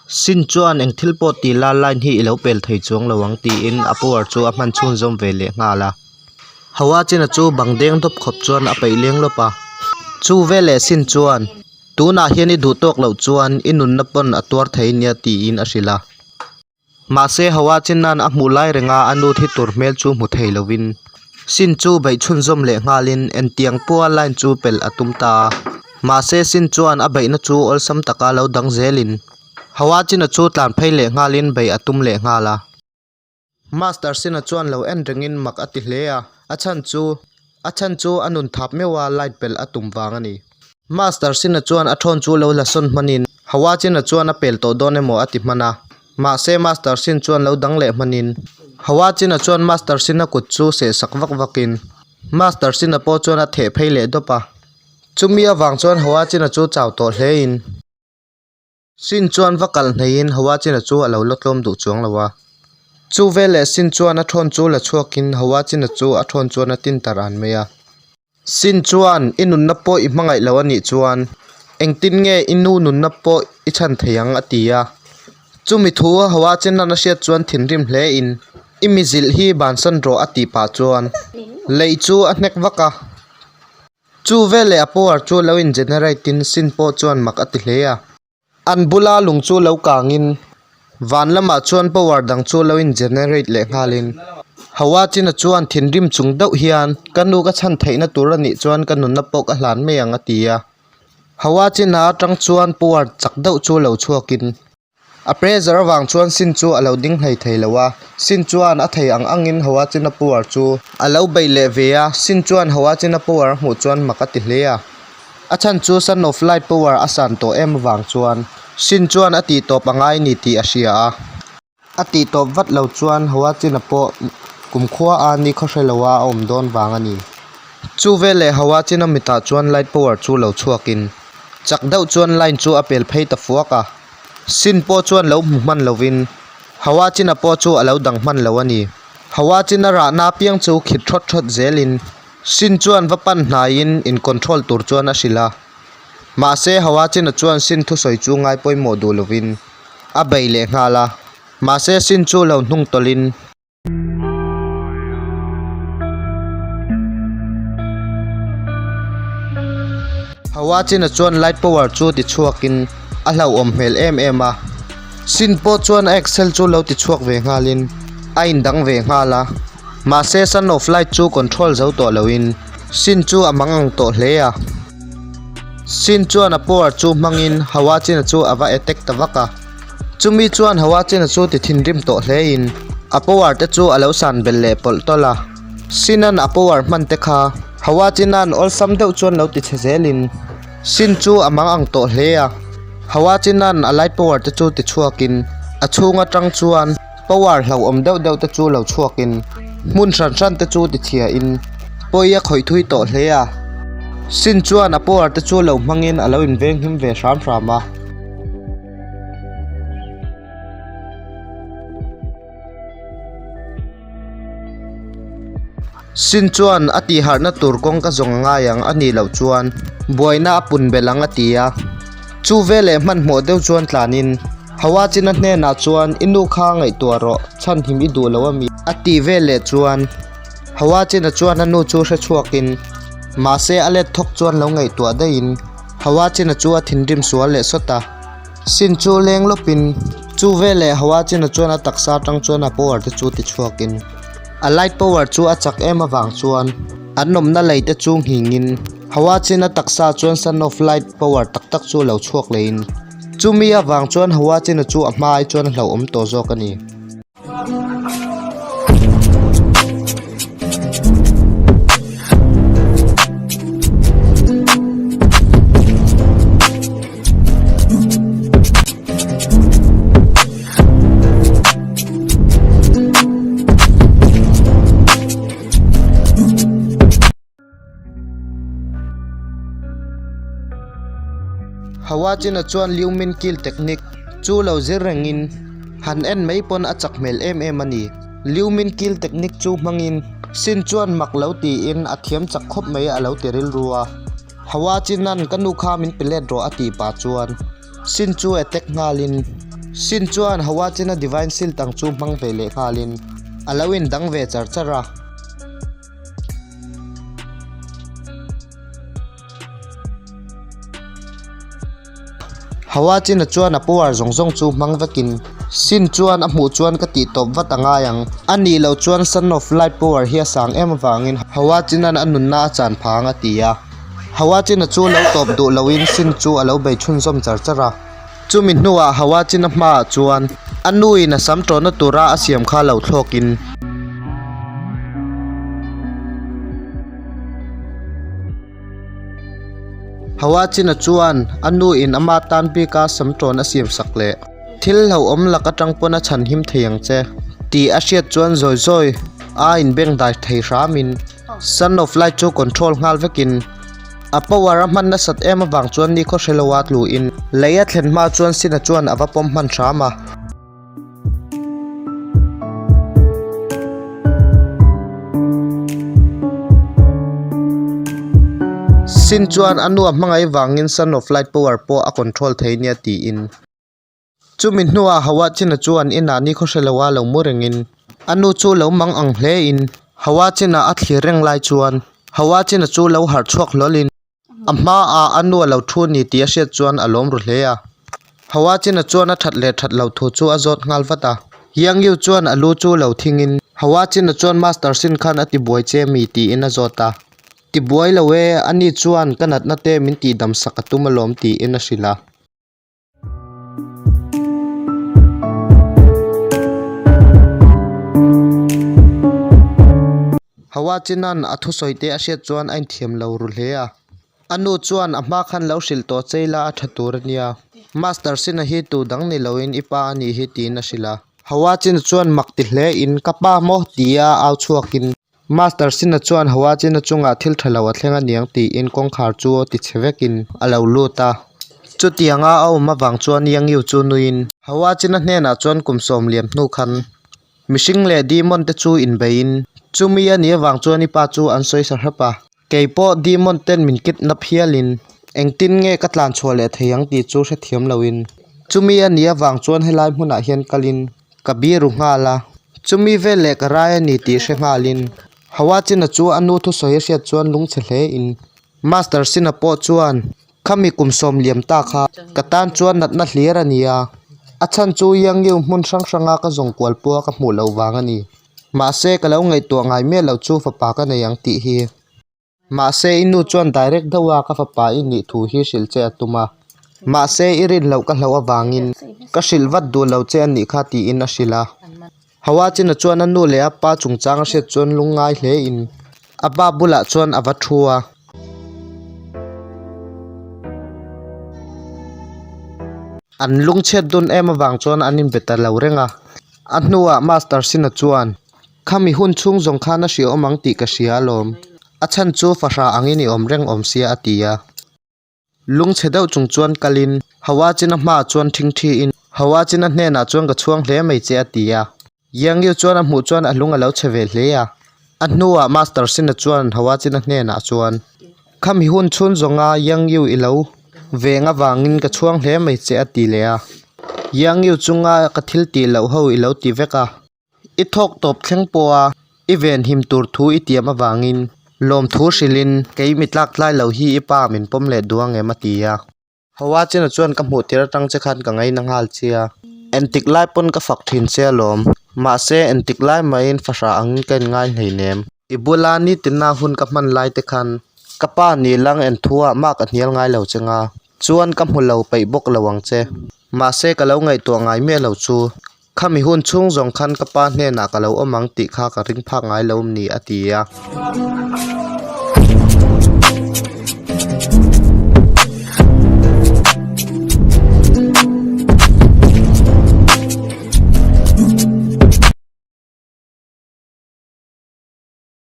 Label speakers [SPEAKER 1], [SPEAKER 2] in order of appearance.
[SPEAKER 1] Sin chuan eng thil pawh ti la line hi i lo pel thei chuang lo ang tiin a power chu a hman chhunzawm ve leh nghal a. Hawa china chu bang deng dawp khawp chuan a peih leng lawp a. Chu veleh Sin chuan, Tunah hian i duh tawk loh chuan i nunna pawn a tuar thei nia tiin a hrilh a. Mahse Hawa china'n a hmuh lai renga a nu thi tur hmel chu hmu thei lovin Sin chu beih chhunzawm leh nghalin entiang pawha line chu pelh a tum ta a. Mahse Sin chuan a beihna chu awlsam taka lo dang zelin Hawa china chu tlan phei leh nghalin beih a tum leh nghal a. Master Sina chuan lo en rengin mak a ti hle a, a chhan chu a chhan chu a nun thap meuh a light pelh a tum vang a ni. Master Sina chuan a thawn chu lo la sawn hmanin Hawa China chuan a pel tawh dawn emaw a ti hman a, mahse Master Sin chuan lo dang leh hmanin Hawa China chuan Master Sina kut chu seh sak vak vakin Master Sina pawh chuan a theh phei leh dawp a, chumi avang chuan Hawa China chu chau tawh hlein. Sin chuan va kalh hneihin Hawa China chu a lo la tlawm duh chuang lo a. Chu veleh Sin chuan a thawn chu la chhuakin Hawa China chu a thawn chuan a tin ta ran mai a. Sin chuan, I nunna pawh i hmangaih lo a nih chuan engtin nge i nu nunna pawh i chhan thei ang a ti a. Chumi thu Hawa China'n a hriat chuan thinrim hlein, I mi zilh hi bansan rawh a tih pah chuan lei chu a hnek vak a. Chu veleh a power chu lo in generate in sin pawh chuan mak a ti hle a. An bula lung chu lo kangin van lamah chuan power dang chu lo in generate leh nghalin Hawa china chuan thinrim chung deuh hian ka nu ka chhan theihna tur a nih chuan ka nunna pawh ka hlan mai ang a ti a. Hawa china atang chuan power chak deuh chu lo chhuakin. A pressure avang chuan Sin chu a lo ding hlei thei lo a, Sin chuan a thei ang angin Hoa China power chu a lo beih leh ve a, Sin chuan Hoa China power a hmuh chuan mak a ti hle a. A chhan chu Son of Light power a san tawh em avang chuan Sin chuan a tih tawp a ngai ni tih a hria a. A tih tawp vat lo chuan Hoa China pawh kumkhua a ni khaw hre lo a a awm dawn vang a ni. Chu veleh Hoa China mitah chuan light power chu lo chhuakin chak deuh chuan line chu a pel phei ta fuak a. Sin pawh chuan lo hmu hman lovin Hawa China pawh chu a lo dang hman lo a ni. Hawa China rahna apiang chu khit thawt thawt zelin Sin chuan va pan hnaiin in control tur chuan a hrilh a. Mahse Hawa China chuan Sin thusawi chu ngai pawimawh duh lovin a bei leh nghal a. Mahse Sin chu lo hnung tawlhin. Hawa china chuan light power chu ti chhuakin a hlauhawm hmel em em a, Sin pawh chuan a excel chu lo ti chhuak ve nghalin a indang ve nghal a, mahse son of light chu control zo tawh loin Sin chu a mang ang tawh hle a. Sin chuan a power chu hmangin Hawa china chu a va attack ta vak a. Chumi chuan Hawa china chu ti thinrim tawh hlein a power te chu a lo san belh leh pawlh tawlh a. Sin-a'n a power hman te kha Hawa china'n awlsam deuh chuan lo ti chhe zelin Sin chu a mang ang tawh hle a. Hawa china'n a light power te chu ti chhuakin a chhung atang chuan power hlauhawm deuh deuh te chu lo chhuakin hmun hran hran te chu ti chhiain pawi a khawih thui tawh hle a. Sin chuan a power te chu lo hmangin a lo invenghim ve hram hram a. Sin chuan a tihharhna tur kawng ka zawng a ngai ang a nih loh chuan buaina a pun belh ang a ti a. Chu veleh hmanhmawh deuh chuan tlanin Hawa China hnenah chuan i nu kha ngaihtuah rawh chhanhim i duh lo a mi a tih veleh chuan Hawa China chuan a nu chu hre chhuakin mahse a let thawk chuan lo ngaihtuah daihin Hawa China chu a thinrim sual leh sawt a. Sin chu leng lawpin chu veleh Hawa China chuan a taksa atang chuan a power te chu ti chhuakin a light power chu a chak em avang chuan an awmna lei te chu nghingin Hawa China taksa chuan sun of light power tak tak chu lo chhuak lehin chumi avang chuan Hawa China chu a hma ai chuan a hlauhawm tawh zawk a ni. Hawa china chuan Liu Min Kil technique chu lo zir rengin han en mai pawn a chak hmel em em a ni. Liu Min Kil technique chu hmangin Sin chuan mak lo tiin a thiam chak khawp mai a lo ti rilru a. Hawa china'n ka nu kha min pe let rawh a tih pah chuan Sin chu attack nghalin. Sin chuan Hawa chena Divine Shield ang chu hmang ve leh nghalin a lo indang ve char char a. Hawa china chuan a power zawng zawng chu hmang vekin Sin chuan a hmuh chuan ka tih tawp vat a ngai ang. A nih loh chuan Son of Light power hi a sang em avangin Hawa china'n a nunna a chan phang a ti a. Hawa china chu lo tawp duh loin Sin chu a lo bei chhunzawm char char a. Chumi hnuah Hawa china hmaah chuan a nuin a sam tawhna tura a siam kha lo thlawkin. Hawa china chuan a nuin ama tan bika sam tawn a siam sak leh thil hlauhawm lak atang pawn a chhan him thei ang che tih a hriat chuan zawi zawi a inbeng dai thei hramin Son of Light chu control nghal vekin a power a hman nasat em avang chuan nikhaw hre loa tluin lei a thlen hma chuan Sina chuan a va pawm hman hram a. Sin chuan a nu a hmangaih vangin Son of Light power pawh a control thei nia tiin. Chumi hnuah Hawa China chuan inah ni khaw hre loa lo mu rengin a nu chu lo mang ang hlein Hawa China a thlir reng lai chuan Hawa China chu lo harh chhuak hlawlin A hmaah a nu a lo thu ni tih a hriat chuan a lawm ru hle a. Hawa China chuan a that leh that loh thu chu a zawt nghal vat a. Yang Yu chuan a lu chu lo thingin Hawa China chuan Master Sin khan a tibuai che mi tiin a zawt a. Tibuai lo e, ani chuan ka natna te min tihdam sak a tum alawm tiin a hrilh a. Hawa Chinan a thusawi te a hriat chuan a inthiam lo ru hle a. A nu chuan a hma khan lo hrilh tawh che ila a tha tur a nia. Master Sina hi tu dang ni loin i pa a nih hi tiin a hrilh a. Hawa China chuan mak ti hle in ka pa maw tia au chhuakin Master Sina chuan Hawa China chungah thil tha lo a thleng a niang tiin kawngkhar chu a ti chhe vekin a lo lut a. Chutianga a awm avang chuan Yang Yu chu nuiin Hawa China hnenah chuan kum sawm liam hnu khan Mihring leh demon te chu inbeiin chumi a nih avang chuan i pa chu an sawi sa hrep a. Kei pawh demon ten min kidnap hialin engtin nge ka tlan chhuah leh thei ang tih chu hrethiam loin chumi a nih avang chuan helai hmunah hian kalin ka biru nghal a. Chumi vel leh ka rai a ni tih hre nghalin Hawa China chu a nu thusawi a hriat chuan lungchhe hlein Master Sina pawh chuan Khami kum sawm liam ta kha ka tan chuan natna hlir a ni a, a chhan chu Yangyu hmun hrang hranga ka zawng kual pawha ka hmuh loh vang a ni. Mahse ka lo ngaihtuah ngai miah loh chu fapa ka nei ang tih hi. Mahse i nu chuan direct deuh a ka fapa i nih thu hi hrilh che a tum a, mahse i rin loh ka hlauh avangin ka hrilh vat duh lo che a nih kha tiin a hrilh a. Hawa China chuan a nu leh a pa chungchang a hriat chuan lungngai hle in a pa bulah chuan a va thu a. An lungchhiat dun em avang chuan an inbe ta lo reng a. A hnuah Master Sina chuan, Khami hun chhung zawng khan a hria awm ang tih ka hria alawm. A chhan chu fahrah angin i awm reng awm sia a ti a. Lungchhe deuh chung chuan kalin Hawa China hmaah chuan thingthiin Hawa China hnenah chuan ka chhuang hle mai che a ti a. Yang Yu chuan a hmuh chuan a lung a lo chhe ve hle a. A hnuah Master Sina chuan Hawa China hnenah chuan Khami hun chhun zawnga Yang Yu i lo veng avangin ka chhuang hle mai che a ti leh a. Yang Yu chunga ka thil tih loh ho i lo ti vek a. I thawk tawp thleng pawha i venhim tur thu i tiam avangin lawmthu hrilhin kei mi tlak tlai lo hi i pa min pawm leh duh ang em a ti a. Hawa china chuan ka hmuh tir atang che khan ka ngaina nghal che a, entik lai pawn ka fak thin che alawm, mahse entik lai mahin fahrah angin ka inngai hleinem. I bula nitina hun ka hman lai te khan ka pa nih lang enthuah mah ka hnial ngai lo che nga, chuan ka hmu lo peih bawk lo ang che, mahse ka lo ngaihtuah ngai miah lo chu. Khami hun chhung zawng khan ka pa hnenah ka lo awm ang tih kha ka ring phak ngai lo ni a ti a.